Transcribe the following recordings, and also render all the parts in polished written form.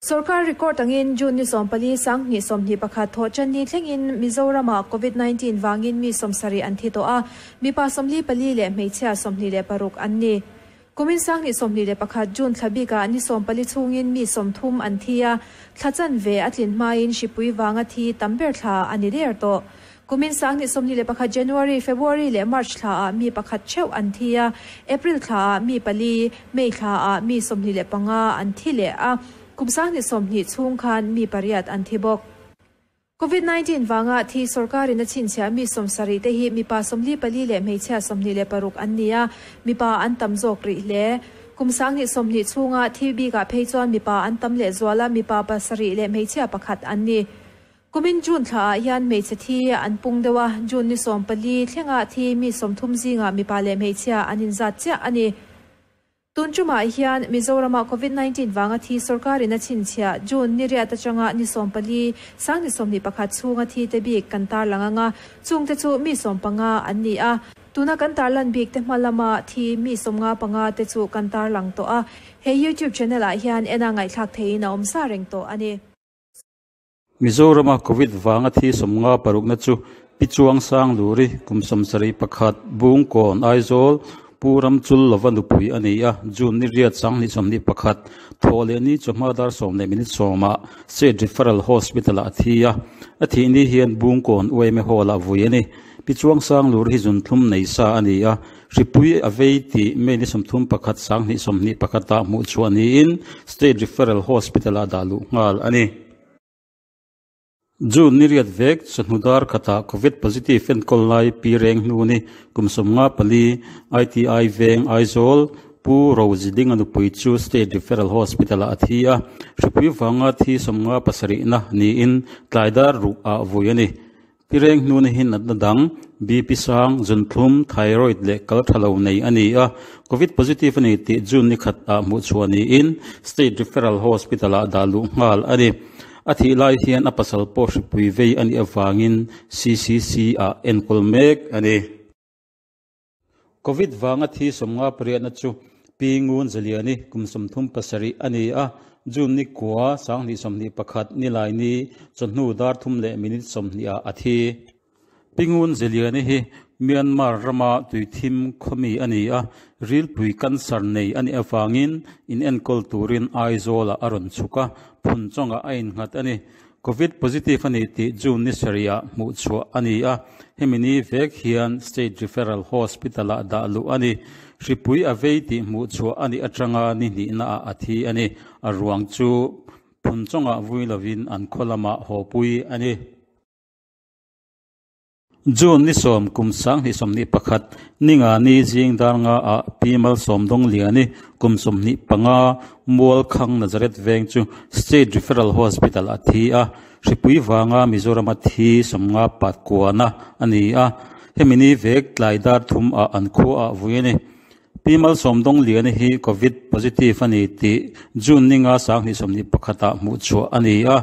Sorkar record angin June ni 14 2021 Thawhṭanni thlengin Mizoramah Covid 19 vangin mi 70 an thi tawh a, mipa 44 leh hmeichhia 26 an ni. Kumin 2021 June thla bikah ni 14 chhungin mi 30 an thi a, thla chanve a tlin hmain hripui vanga thi tam ber thla a ni der tawh. Kumin 2021 January, February leh March thlaah mi pakhat theuh an thi a, April thlaah mi pali, May thlaah mi 25 an thi leh a, kum 2020 chhung khan mi pariat an thi bawk. Covid 19 vanga thi sorkarin a chhinchhiah mi 70 te hi mipa 44 leh hmeichhia 26 an ni a, mipa an tam zawk rih hle. Kum 2020 chhunga thi bikah phei chuan mipa an tam leh zual a, mipa pasarih leh hmeichhia pakhat an ni. Kumin June thlaah hian hmeichhe thi an pung deuh a, June ni 14 thlenga thi mi 30 zingah mipa leh hmeichhia an inzat chiah a ni. Tun ṭumah hian Mizoramah Covid 19 vanga thi sorkarin a chhinchhiah June ni riat aṭanga ni 14 2021 chhunga thi te bik kan tarlang anga, chungte chu mi 15 an ni a. Tuna kan tarlan bik te hma lama thi mi 55 te chu kan tarlang tawh a. He YouTube channel ah hian en a ngaihthlak theihin a awm sa reng tawh a ni. Mizorama Covid vanga thi 56 na chu Pi Chuang Sang Luri kum 71 Bungkawn Aizawl Pu Ramchul lova nupui a ni a, June ni riat 2021 thawh leh ni chawhma dar 10 leh minute 10 ah State Referral Hospital ah a thi a, a thih ni hian Bungkawn UMA Hall ah vui a ni. Pi Chuang Sang Luri hi zuntlum nei sa a ni a, hripui a vei tih May ni 31 2021 ah hmuh chhuah niin State Referral Hospital ah dah luh nghal a ni. June ni riat vek chawhnu dar khatah Covid positive enkawl lai Pi Reng hnu ni kum 54 ITI Veng Aizawl Pu Rozilinga nupui chu State Referral Hospital ah a thi a, hripui vanga thi 57 na niin tlai dar ruk ah vui a ni. Pi Reng hnu ni hi natna dang BP sang, zunthlum, thyroid leh kal tha lo nei a ni a, Covid positive a ni tih June ni khat ah hmuh chhuah niin State Referral Hospital ah dah luh nghal a ni. A thih lai hian a pasal pawh hripui vei a nih avangin CCC ah enkawl mek a ni. Covid vanga thi 58 na chu Pi Ngun Zaliani kum 37 a ni a, June ni kua 2021 ni lai ni chawhnu dar 3 leh minute 20 ah a thi. Pi Ngun Zaliani hi Myanmar rama tuithim khawmi a ni a, rilpui cancer nei a nih avangin inenkawl turin Aizawl ah a rawn chhuk a, phunchawngah a innghat a ni. Covid positive a ni tih June ni sarih ah hmuh chhuah a ni a, hemi ni vek hian State Referral Hospital ah dah luh a ni. Hripui a vei tih hmuh chhuah a nih atanga ni hnihna ah a thi a ni. A ruang chu phunchawngah vui lovin an khaw lamah hawpui a ni. June ni 10 kum 2021 ni nga ni zing dar nga ah Pi Malsawm Dawng Liani kum 25 Mualkhang Nazareth Veng chu State Referral Hospital a thi a, hripui vanga Mizorama thi 54 na a ni a, hemi ni vek tlai dar 3 ah an khua ah vui a ni. Pi Malsawm Dawng Liani hi Covid positive a ni tih June ni nga 2021 ah hmuh chhuah a ni a,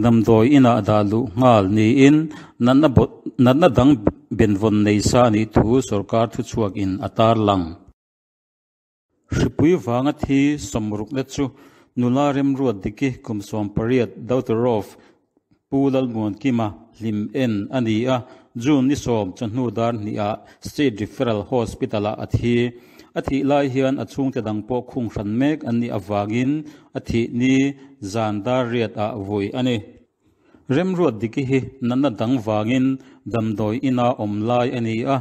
damdawi inah dah luh nghal niin natna dang benvawn nei sa a nih thu sorkar thuchhuakin a tarlang. Hripui vanga thi 60 na chu nula Remruat Diki kum 18 daughter of Pu Lalmuankima hlim en a ni a, June ni 10 chawhnu dar 2 ah State Referral Hospital ah a thi. A thih lai hian a chhungte dang pawh khung hran mek an nih avangin a thih ni zan dar riat ah vui a ni. Remruat Diki hi natna dang vangin damdawi ina awm lai a ni a,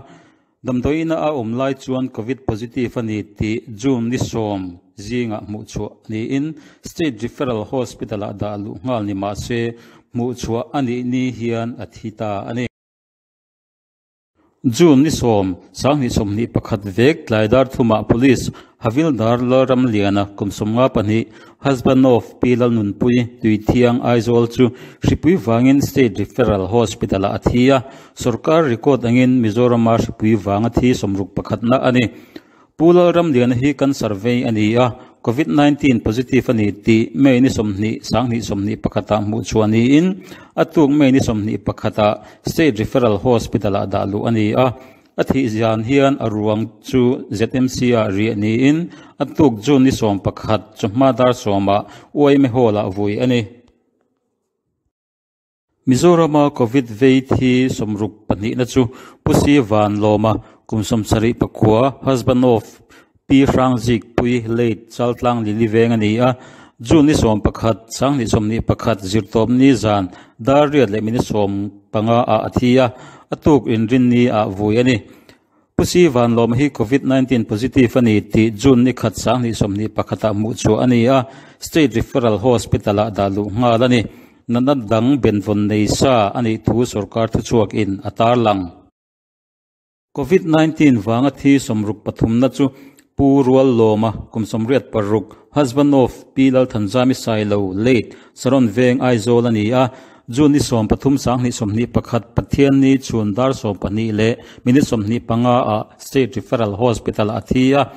damdawi ina a awm lai chuan Covid positive a ni tih June ni 10 zingah hmuh chhuah niin State Referral Hospital ah dah luh nghal ni mah se hmuh chhuah a nih ni hian a thi ta a ni. June ni 10 2021 vek tlai dar 3 ah Police Havildar Lalramliana kum 52 husband of Pi Lalnunpui Tuithiang Aizawl chu hripui vangin State Referral Hospital ah a thi a, sorkar record angin Mizorama hripui vanga thi 61 na a ni. Pu Lalramliana hi cancer vei a ni a, Covid 19 positive a ni tih May ni 20 2021 ah hmuh chhuah niin a tuk May ni 21 ah State Referral Hospital ah dah luh a ni a. A thih zan hian a ruang chu ZMC-ah riah niin a tuk June ni 11 chawhma dar sawmah yma Hall-ah vui a ni. Mizorama Covid vei thi 62na chu Pu Si Vanlawma kum 79, husband of Pi Hrangzikpui late Chaltlang Lili veng a ni a. June ni 11, 2021 zirtawpni zan dar riat leh minute 15 ah a thi a, a tuk inrinni ah vui a ni. Pu Si Vanlawma hi Covid 19 positive a ni tih June ni khat 2021 ah hmuh chhuah a ni a, State Referral Hospital ah dah luh nghal a ni. Natna dang benvawn nei sa a nih thu sorkar thuchhuak in a tarlang. Covid 19 vanga thi 63na chu Pu Ruallawma kum 86, husband of Pi Lalthanzami Sailo, late Saron Veng Aizawl a ni a. June ni 13 2021 Pathianni chhun dar 12 leh minute 25 ah State Referral Hospital ah a thi a.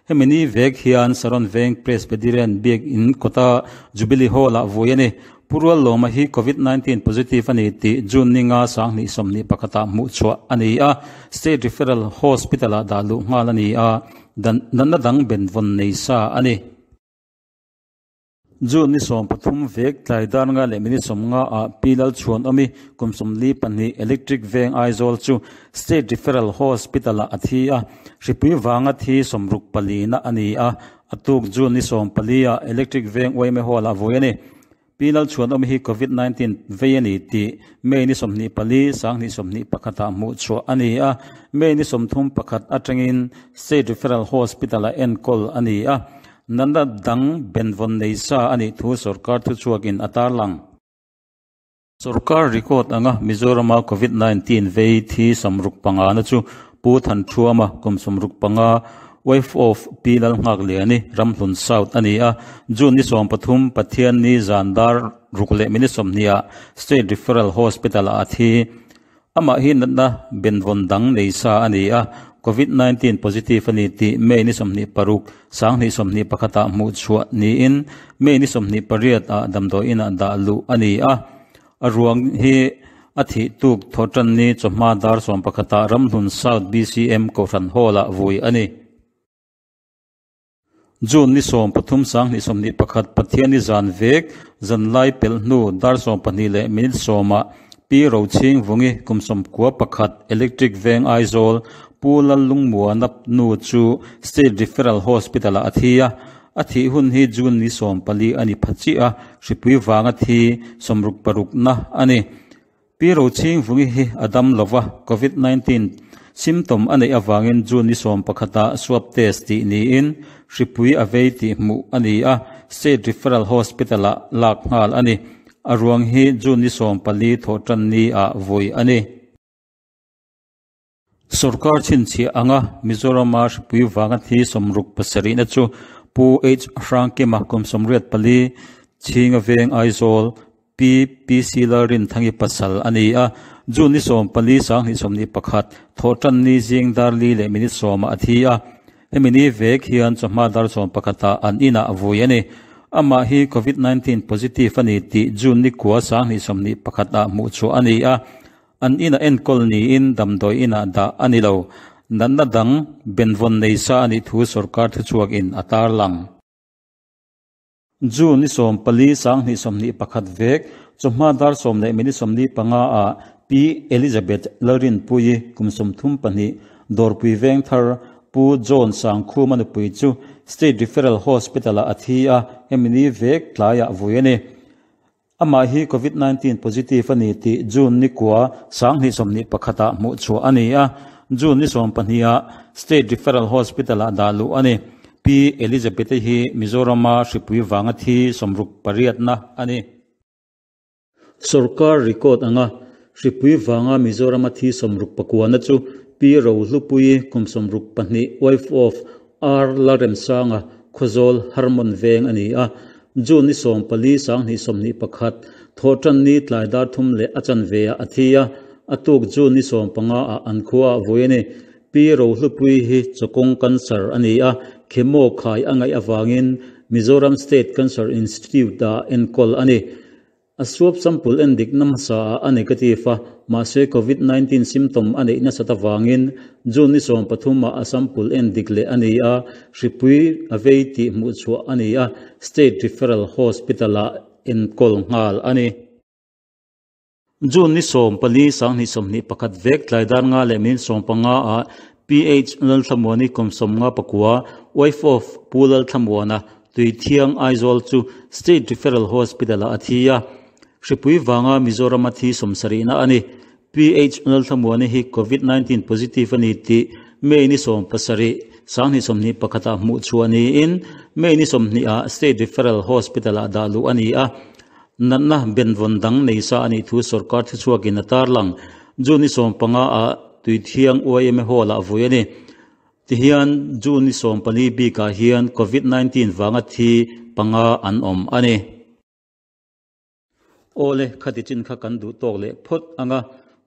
Hemi ni vek hian Saron Veng Presbyterian Biak In kawta Jubilee Hall ah vui a ni. Pu Ruallawma hi Covid 19 positive a ni tih June ni nga 2021 ah hmuh chhuah a ni a. State Referral Hospital ah dah luh nghal a ni a, natna dang benvawn nei sa a ni. June ni 13 vek tlai dar nga leh minute 50 ah Pi Lalchhuanawmi kum 42 Electric Veng Aizawl chu State Referral Hospital ah a thi a, hripui vanga thi 64 na a ni a, a tuk June ni 14 ah Electric Veng yma Hall ah vui a ni. Pi Lalchhuanawmi hi Covid 19 vei a ni tih May ni 24, 2021 ah hmuh chhuah a ni a, May ni 31 atangin State Referral Hospital ah enkawl a ni a, natna dang benvawn nei sa a nih thu sorkar thuchhuakin a tarlang. Sorkar record anga Mizorama Covid 19 vei thi 65 na chu Pu Thanthuama kum 65, wife of Pi Lalnghakliani, Ramhlun South a ni a. June ni 13 Pathianni zan dar ruk leh minute 20 ah State Referral Hospital ah a thi. Amah hi natna benvawn dang nei sa a ni a, Covid 19 positive a ni tih May ni 26, 2021 ah hmuh chhuah niin May ni 28 ah damdawiin ah dah luh a ni a. A ruang hi a thih tuk thawhtanni chawhma dar 11 ah Ramhlun South BCM Kohhran Hall ah vui a ni. June ni 13 2021 Pathianni zan vek zanlai pelh hnu dar 12 leh minute 10 ah Pi Rochhing Vungi kum 91 Electric Veng Aizawl Pu Lallungmuana nu chu State Referral Hospital ah a thi a. A thih hun hi June ni 14 a ni pha chiah a, hripui vanga thi 66 na a ni. Pi Rochhing Vungi hi a dam lova, Covid 19 symptom a neih avangin June ni 11 ah swab test tih niin hripui a vei tih hmuh a ni a, State Referral Hospital ah lak nghal a ni. A ruang hi June ni 14 thawhtanni ah vui a ni. Sorkar chhinchhiah anga Mizorama hripui vanga thi 67 na chu Pu H Hrangkima kum 84 Chhinga Veng Aizawl Pi PC Lalrinthangi pasal a ni a. June ni 14 2021 thawhtanni zing dar li leh minute 10 ah a thi a. Hemi ni vek hian chawhma dar 11 ah an inah vui a ni. Amah hi Covid 19 positive a ni tih June ni kua 2021 ah hmuh chhuah a ni a. An inah enkawl niin damdawi inah dah a ni lo. Natna dang benvawn nei sa a nih thu sorkar thuchhuakin a tarlang. June ni 14 2021 vek chawhma dar 10 leh minute 45 ah Pi Elizabeth Lalrinpuii kum 32 Dawrpui Vengthar Pu John Sangkhuma nupui chu State Referral Hospital ah a thi a, hemi ni vek tlaiah vui a ni. Amah hi Covid 19 positive a ni tih June ni kua 2021 ah hmuh chhuah a ni a, June ni 12 ah State Referral Hospital ah dah luh a ni. Pi Elizabeth-i hi Mizorama hripui vanga thi 68 na a ni. Sorkar record anga hripui vanga Mizorama thi 69 na chu Pi Rohlupuii kum 62, wife of R Lalremsanga, Khawzawl Harmon Veng a ni a. June ni 14 2021 thawhtanni tlai dar thum leh a chanve ah a thi a, a tuk June ni 15 ah an khua ah vui a ni. Pi Rohlupuii hi chawkawng cancer a ni a, chemo khai a ngaih avangin Mizoram State Cancer Institute ah enkawl a ni. A swab sample endikna hmasa ah a negative a, mahse Covid 19 symptom a neih nasat avangin June ni 13 ah a sample endik leh a ni a, hripui a vei tih hmuhchhuah a ni a, State Referral Hospital ah enkawl nghal a ni. June ni 14 2021 vek tlai dar nga leh minute 15 ah PH Lalthlamuani kum 59, wife of Pu Lalthlamuana, Tuithiang Aizawl chu State Referral Hospital ah a thi a, hripui vanga Mizorama thi 70na a ni. PH Lalthlamuani hi Covid 19 positive a ni tih May ni 17, 2021 ah hmuhchhuah niin May ni 20 ah State Referral Hospital ah dah luh a ni a. Natna benvawn dang nei sa a nih thu sorkar thuchhuakin a tarlang. June ni 15 ah Tuithiang YMA Hall ah vui a ni. Tihian June ni 14 bikah hian Covid 19 vanga thi panga an awm a ni. Awle, khati chin kha kan duh tawk leh phawt anga,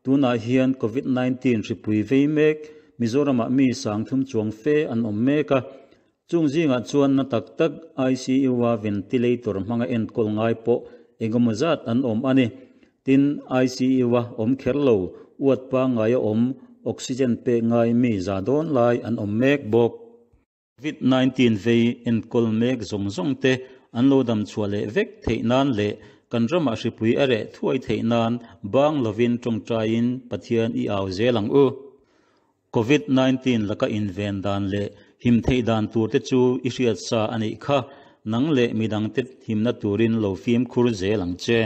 tunah hian Covid 19 hripui vei mek Mizoramah mi 3000 chuang fe an awm mek a. Chung zingah chuan na tak tak ICU a ventilator hmanga enkawl ngai pawh engemaw zat an awm a ni. Tin, ICU a awm kher lo, uat pangngai a awm, oxygen pek ngai mi za dawn lai an awm mek bawk. Covid 19 vei enkawl mek zawng zawng te an lo dam chhuah leh vek theih nan leh kan ramah hripui a reh thuai theih nan bang lovin tawngtaiin Pathian i au zel ang u. Covid 19 laka inven dan leh him theih dan tur te chu i hriat sa a nih kha, nang leh midang te himna turin lo fimkhur zel ang che.